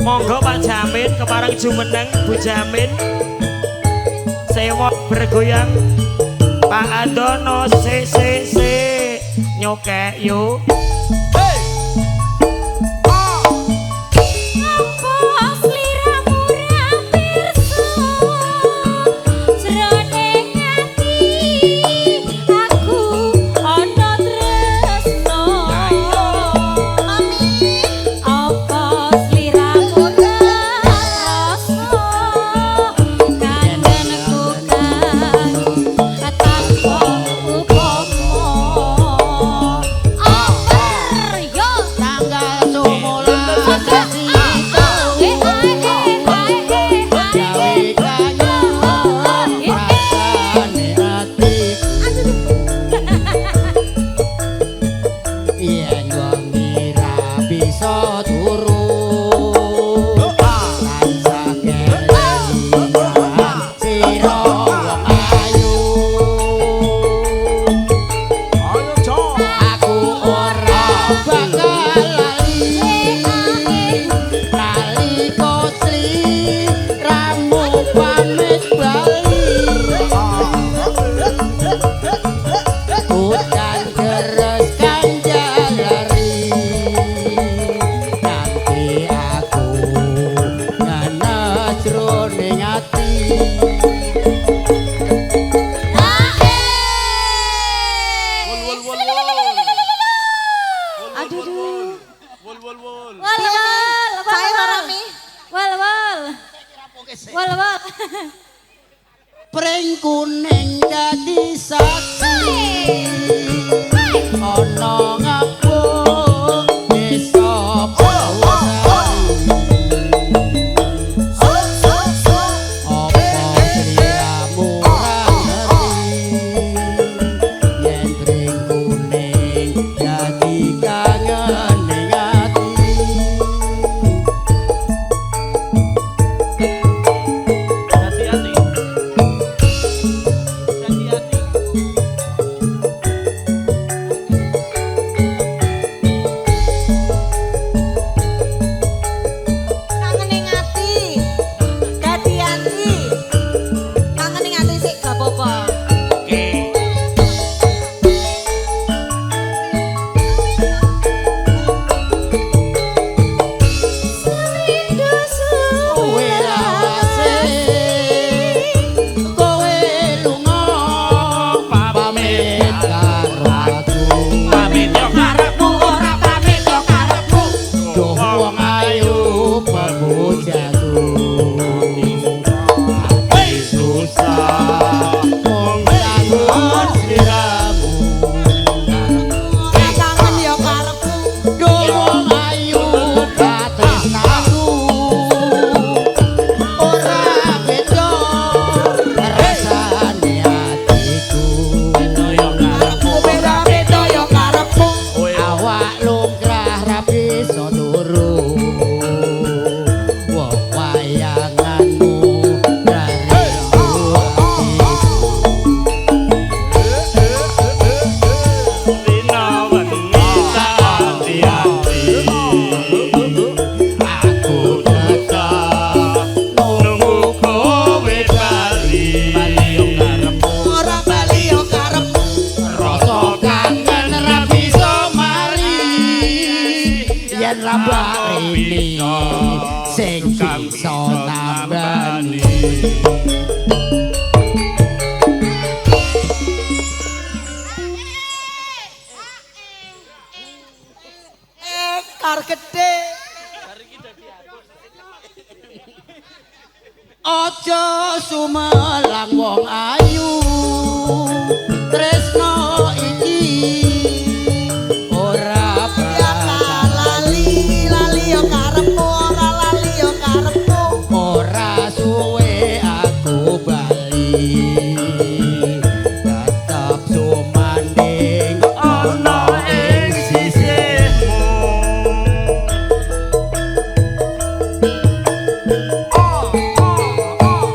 Monggo Pak Jamin kepareng jumeneng Bu Jamin Sewot bergoyang. Pak Andono se se se nyokek yo. Pring kuning dadi saksi ana ngapuk desa Purwosari. Apa sliramu ora ngerti yen pring kuning dadi kangen ning ati. Sing bisa tambani. Ekor gede. Aja sumelang wong ayu tresno iki ora bakal lali lali yo karepmu ora lali yo karepmu ora suwe aku bali tetep sumanding ana ing sisihmu. Oh, oh, oh.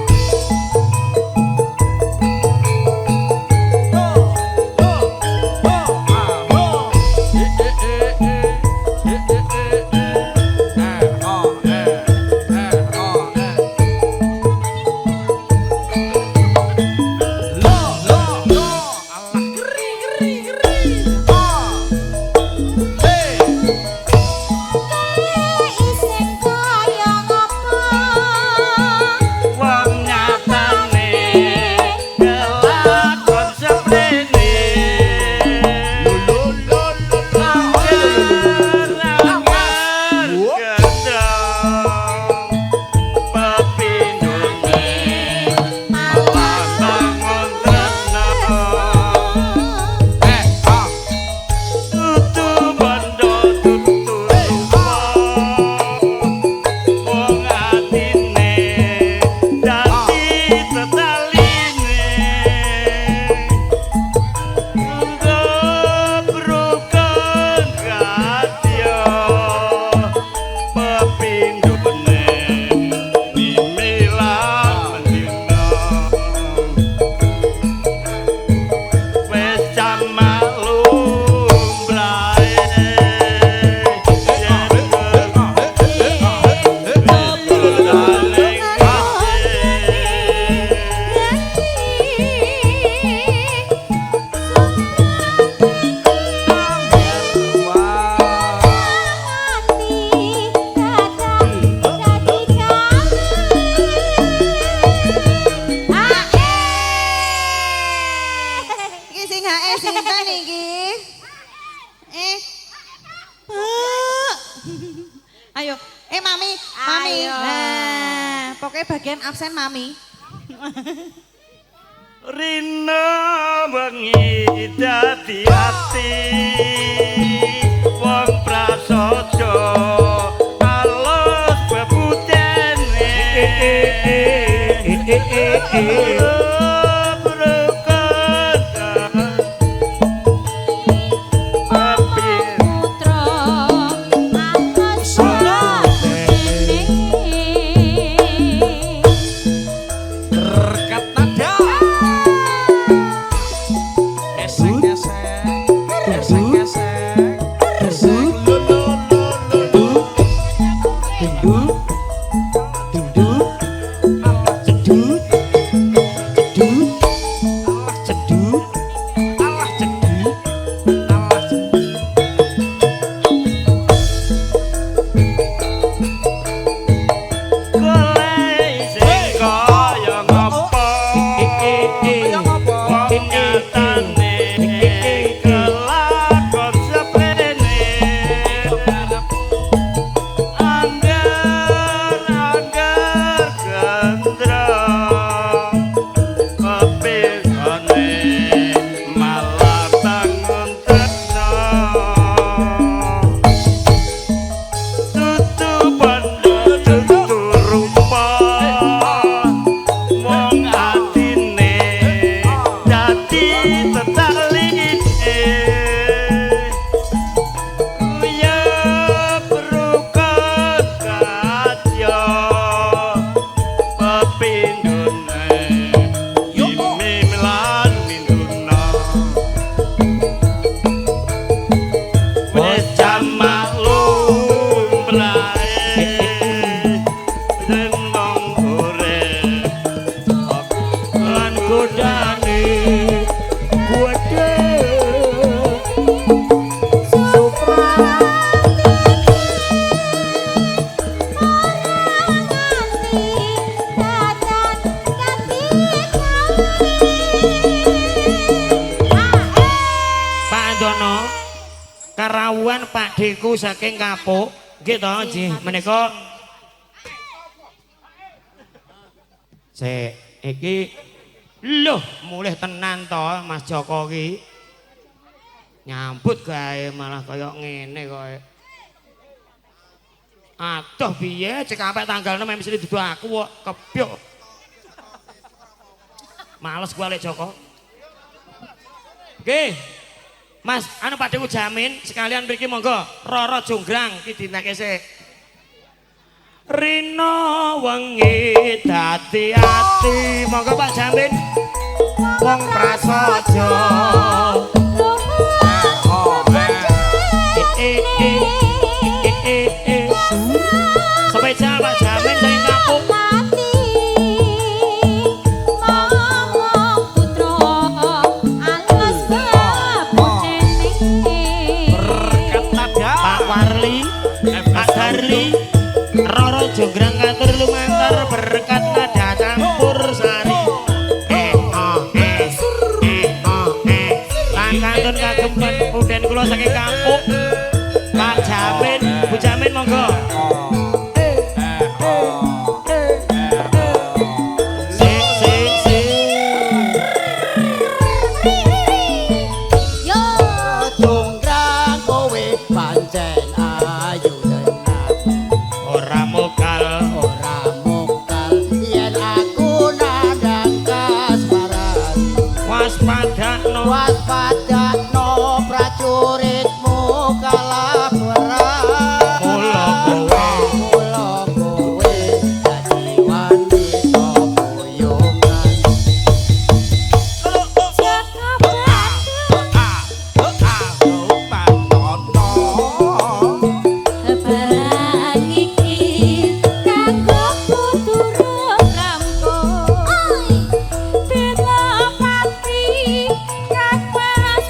Kayak bagian absen mami. Rina wengi dadi ati wong prasaja alus bebutene. Putra atas bebutene. Berkat nada. Esek esek, esek esek, esek lo lo lo lo. Dunduk, dunduk, ceduk, ceduk, alah ceduk, alah ceduk, alah ceduk. Golek sing kaya ngopo? Kaya ngopo? Wong nyatane kelakon seprene. Angger angger gendrong kepingane malah bangun tresno. Tutu bondo tutu rupa mung atine dadi tetaline. Kuyep rukun kadya pepindhone mim lan minduna. Wis jamak lumrahe yen mung urip lan godane kuwate. Pak Andono karawuhan Pak Deku saking Kapuk nggih to nggih menika sik iki lho mulih tenan to Mas Joko ki nyambut gawe malah kaya ngene kowe. Aduh piye cek sampe tanggal 6 mesti dudu aku kok kebyok. Males gua lek Joko. Nggih. Mas, anu Pak Deku jamin sekalian mriki monggo Roro Jonggrang iki dinake sik. Rina wengi dadi ati monggo Pak Jamin wong prasaja. Eh eh eh eh eh. Spesial Pak Jamin saking Kapuk. Berkat nada. Pak Warli, Pak Darli, Roro Jonggrang katur lumantar berkat nada campur sari. Eh oh eh eh oh eh. Lan kantun kagem punden kula saking Kapuk. Pak Jamin, Bu Jamin monggo. Sik sik sik. Yo. Jonggrang kowe pancen ayu tenan. Ora mokal. Ora mokal yen aku nandang kasmaran. Waspadakno. Waspadakno prajuritmu kalah perang. Mula kowe. Mula kowe dadi wanita boyongan. Barang iki kanggo kudu rampung. Bela pati kang Mas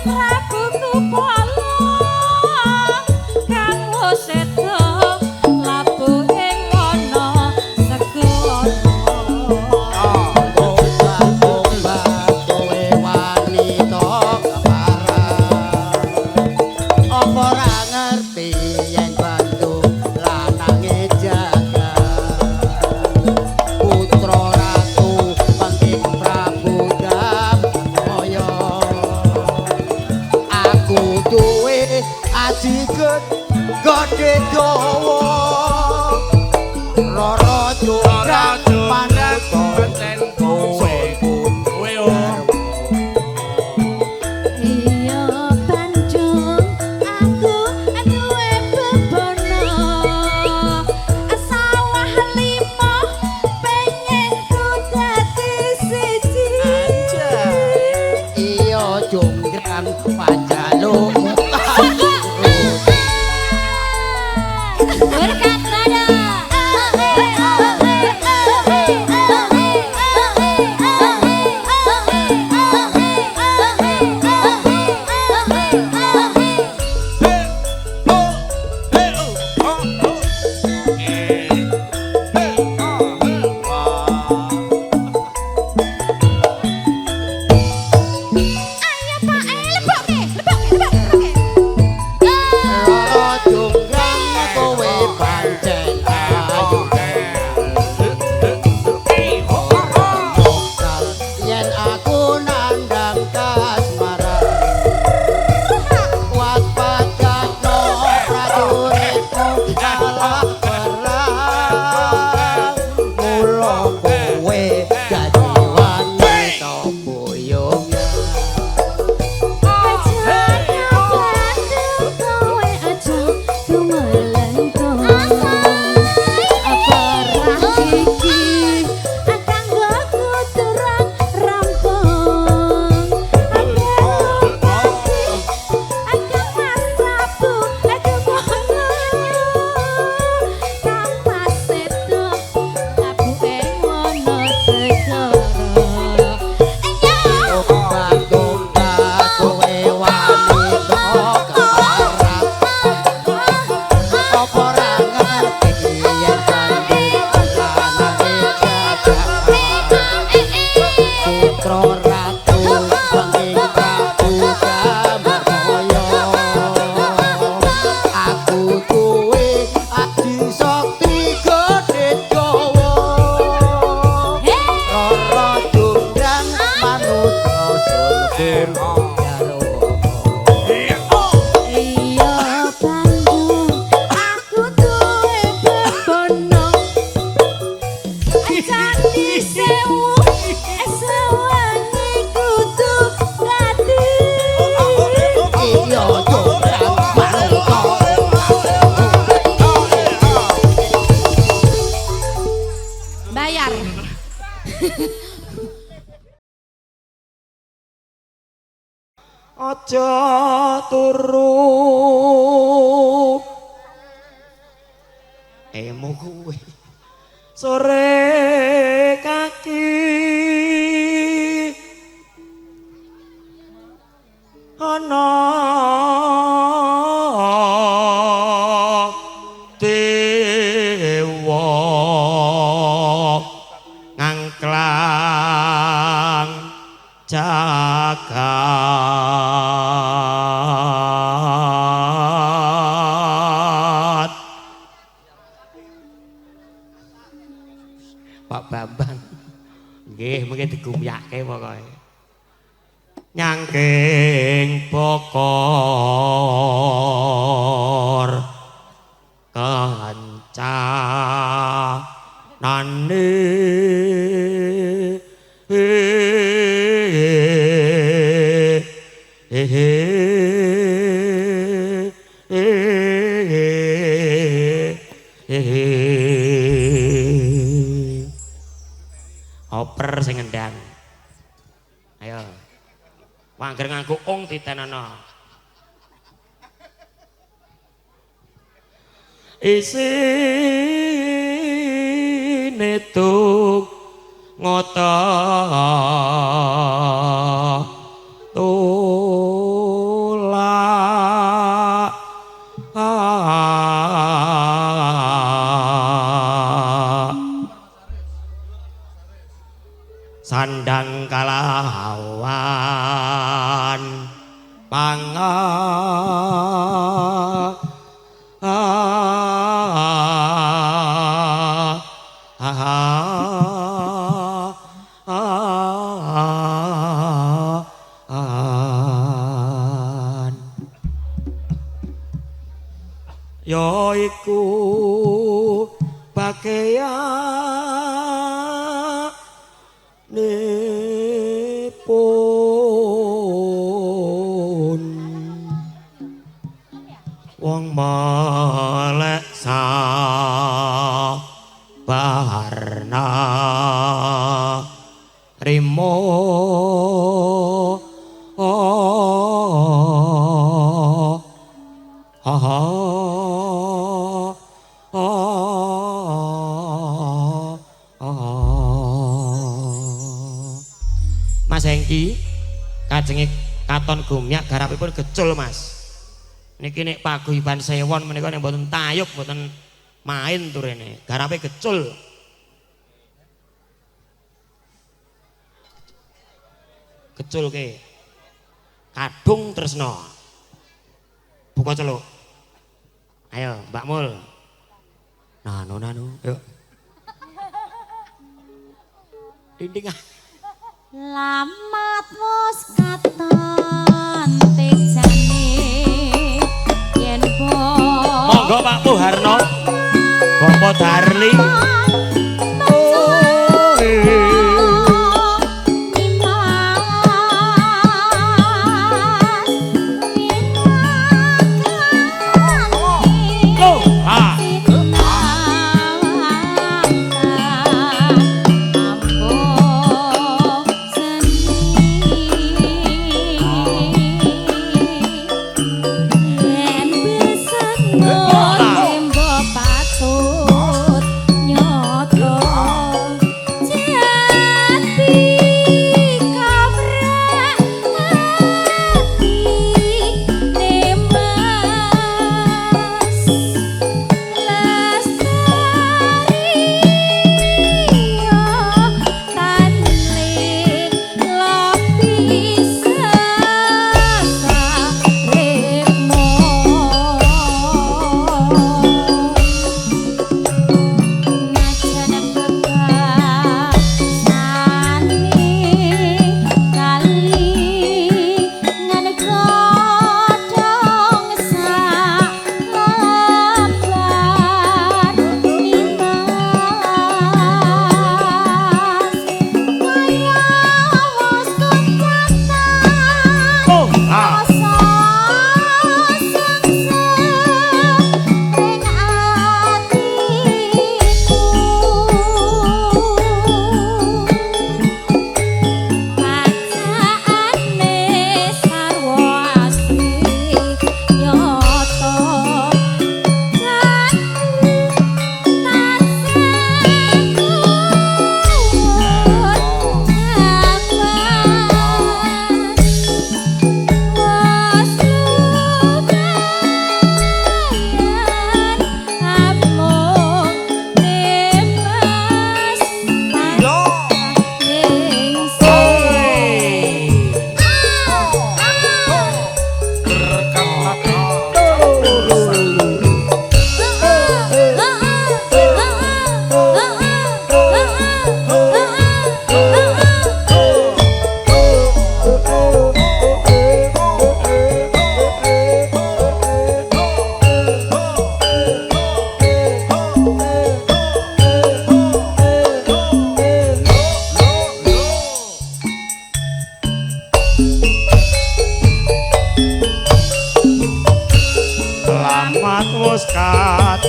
Aja turu. Emo kuwe. Sore kaki ana dewa ngangklang jagat. Pak Bambang nggih mungkin digumyake pokoke nyangking bokor kancanane. Oper sing ngendang. Ayo. Wangger nganggo ong ditenono. Isine tuk ngota tulak sandang kalawan panga ya iku bageyan nipun wong melek sabarna rimo Mas Hengki kajenge katon gumyak garapipun gecul Mas. Niki nek paguyuban sewon menika nek mboten tayub mboten main turene. Garape gecul. Gecul ke. Kadung tresno. Buka celuk. Ayo Mbak Mul. Nano nano, yuk. Dinding ah. Lamat wis katon tejane yen bo. Monggo Pak Muharno. Bapak Darli. Patut nyoba.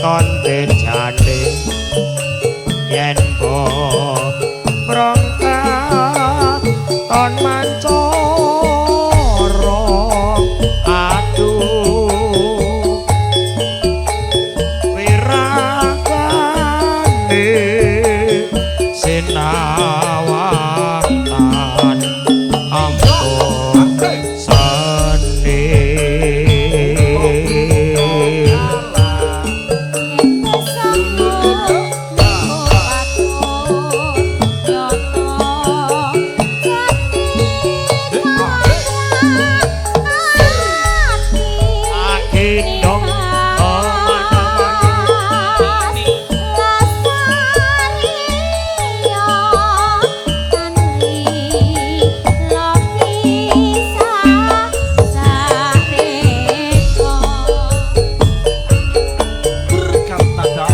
katon tejane yen brong katon mancara aduh wiragane sinawatan ampun seni. Agendong Berkat nada.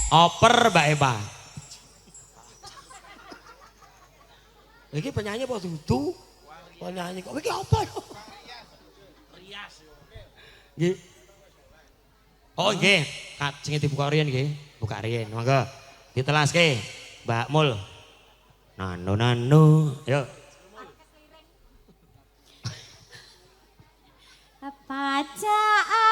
Oper Mbak Eva. Iki penyanyi apa dudu? Penyanyi kok iki apa? Nggih. Oh nggih, kajenge dibuka riyen nggih. Buka riyen, monggo. Ditelaske Mbak Mul. Nano nano, yo. Pajak